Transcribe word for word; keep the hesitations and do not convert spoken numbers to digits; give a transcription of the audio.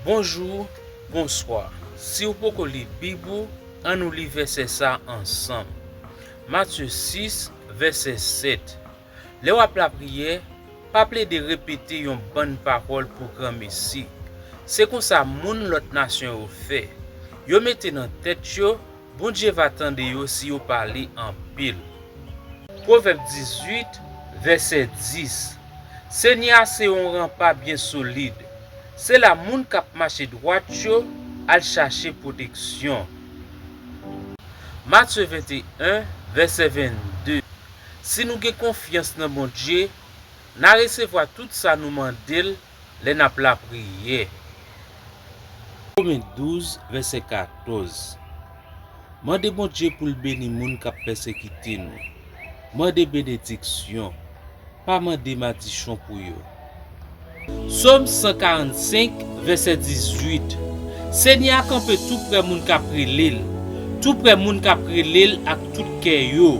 Bonjou, bonswa. Si w poko li Bib ou, ann nou li vèsè sa ansanm. Matye sis, vèsè sèt. Lè w ap lapriyè, pa plede repete yon bann pawòl pou granmesi. Se konsa moun lòt nasyon yo fè. Yo mete nan tèt yo Bondye va tande yo si yo pale anpil. Pwovèb dizuit, vèsè dis. Senyè a se yon ranpa byen solid. Se la moun k ap mache dwat yo al chache pwoteksyon. Matye venteyen, vèsè vennde. Si nou gen konfyans nan Bondye, n a resevwa tout sa nou mande l lè n ap lapriyè. Women douz, vèsè katòz. Mande Bondye pou l beni moun k ap pèsekite nou. Mande benediksyon. Pa mande madichon pou yo. Sòm san karannsenk, vèsè dizuit. Senyè a kanpe touprè moun k ap rele l, touprè moun k ap rele l ak tout kè yo.